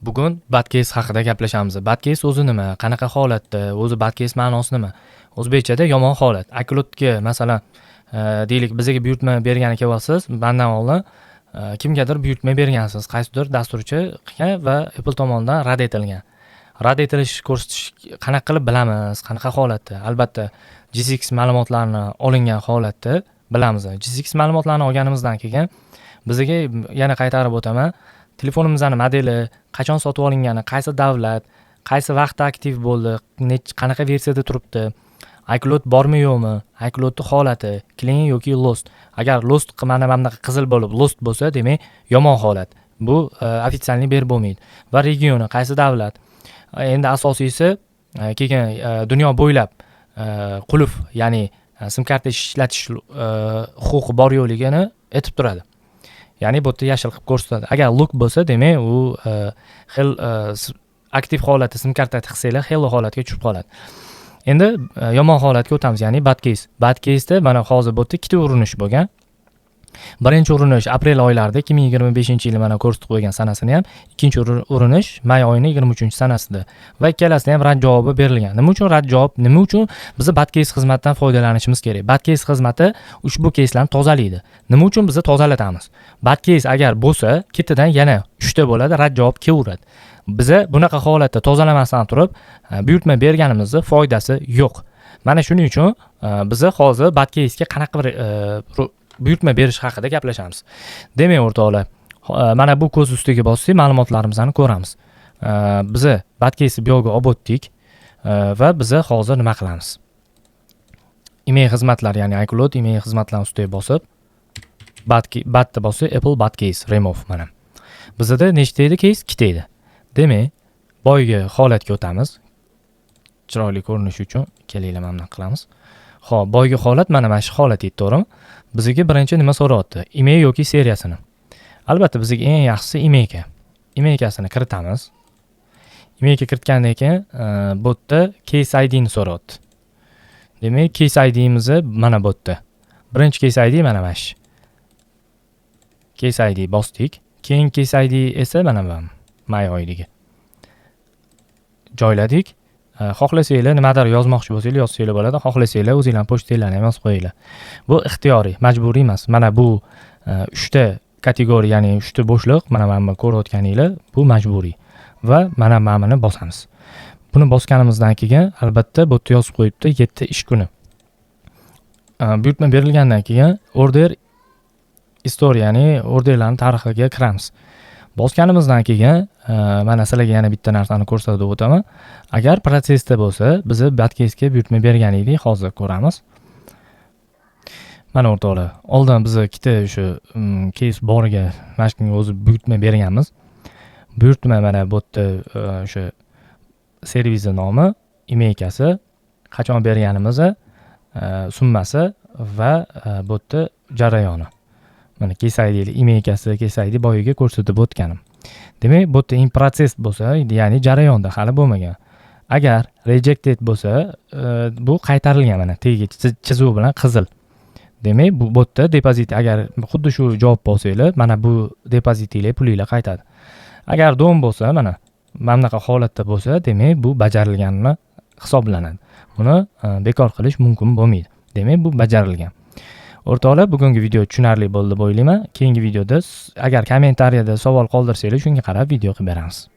Bugun bad case haqida gaplashamiz. Bad case o'zi nima? Qanaqa holatda? O'zi bad case ma'nosi nima? O'zbekchada yomon holat. iCloudga masalan, deylik, bizga buyurtma bergani kelyapsiz, mandan oldin kimgadir buyurtma bergansiz, qaysidir dasturchi qilgan va Apple tomonidan rad etilgan. Rad etilish ko'rsatish qanaqa qilib bilamiz, qanaqa holatda? Albatta, G6 ma'lumotlarini olingan holatda bilamiz. G6 ma'lumotlarini olganimizdan keyin bizga, yana qaytarib o'taman, telefonimizni modeli, qachon sotib olingani, qaysi davlat, qaysi vaqtda aktiv bo'ldi, qanaqa versiyada turibdi, iCloud bormi, yo'qmi, iCloudni holati clean yoki lost. Agar lost, mana bunaqa qizil bo'lib lost bo'lsa, demak, yomon holat. Bu официальный berib bo'lmaydi. Va regioni, qaysi davlat. Endi asosiysi, keyin dunyo bo'ylab qulf, ya'ni sim karta ishlatish huquqi bor yo'qligini aytib turadi. Ya'ni bu yerda yashil qilib ko'rsatadi. Agar lock bo'lsa, demak, u xil aktiv holatda sim karta tiqsanglar, hello holatga tushib qoladi. Endi yomon holatga o'tamiz, ya'ni bad case. Bad case'da mana hozir bu yerda ikkita urinish bo'lgan. Birinchi urinish aprel oylarida, 2025-yili, mana ko'rsatib qo'ygan sanasini ham, ikkinchi urinish may oyining 23-sanasida va ikkalasida ham rad javobi berilgan. Nima uchun rad javob? Nima uchun biz bad case xizmatidan foydalanishimiz kerak? Bad case xizmati ushbu keyslarni tozalaydi. Nima uchun biz tozalatamiz? Bad case agar bo'lsa, ketidan yana 3 ta bo'ladi, rad javob kelaveradi. Biza bunaqa holatda tozalamasdan turib buyurtma berganimizni foydasi yo'q. Mana shuning uchun biza hozir bad case'ga qanaqa bir buyurtma berish haqida gaplashamiz. Demak, o'rtoqlar, mana bu ko'z ustiga bossak, ma'lumotlarimizni ko'ramiz. Biza bad case'ni bu yoqqa olib o'tdik va biza hozir nima qilamiz? IMEI xizmatlar, ya'ni iCloud IMEI xizmatlarni ustiga bosib, badni bossak, Apple bad case remove, mana. Bizada nechta edi case? Ikkita edi. Demak, boyagi holatga o'tamiz. Chiroyli ko'rinishi uchun kelinglar, mana bunaqa qilamiz. Xo'p, boyagi holat mana shu holat edi, to'g'rimi? Bizga birinchi nima so'rayapti? IMEI yoki seriyasini. Albatta, bizga eng yaxshisi IMEI. IMEI-kasini kiritamiz. IMEI kiritgandan keyin bu yerda case ID ni so'rayapti. Demak, case IDimizni mana bu yerda. Birinchi case ID mana shu. Case ID bosdik. Keyin case ID esa mana bu may oyidagi. Joyladik. Xohlasanglar, nimadir yozmoqchi bo'lsanglar, yozsanglar bo'ladi. Xohlasanglar, o'zinglarning pochtanglarni ham yozib qo'yinglar. Bu ixtiyoriy, majburiy emas. Mana bu uchta kategoriya, ya'ni uchta bo'shliq, mana bu ko'rayotganinglar, bu majburiy. Va mana buni bosamiz. Buni bosganimizdan keyin albatta bu yerda yozib qo'yibdi 7 ish kuni. Buyurtma berilgandan keyin order history, ya'ni orderlarning tarixiga kiramiz. Bosganimizdan keyin mana sizlarga yana bitta narsani ko'rsatib o'taman. Agar protsessda bo'lsa, biz bad case'ga buyurtma bergan edik, hozir ko'ramiz. Mana o'rtoqlar, oldin biz ikkita o'sha case boriga mana shunga o'zi buyurtma berganmiz. Buyurtma mana bu yerda o'sha servisi nomi, IMEI-kasi, qachon berganimizni, summasi va bu yerda jarayoni. Mana case ID, IMEI-kasi, case ID boyagi ko'rsatib o'tganim. Demak, bu yerda in process bo'lsa, ya'ni jarayonda, hali bo'lmagan. Agar rejected bo'lsa, bu qaytarilgan, mana tagi chizuv bilan qizil. Demak, bu yerda depozit, agar xuddi shu javob olsanglar, mana bu depozitinglar, pulinglar qaytadi. Agar done bo'lsa, mana bunaqa holatda bo'lsa, demak, bu bajarilganini hisoblanadi. Buni bekor qilish mumkin bo'lmaydi. Demak, bu bajarilgan. O'rtoqlar, bugungi video tushunarli bo'ldi deb o'ylayman. Keyingi videoda agar kommentariyada savol qoldirsanglar, shunga qarab video qilib beramiz.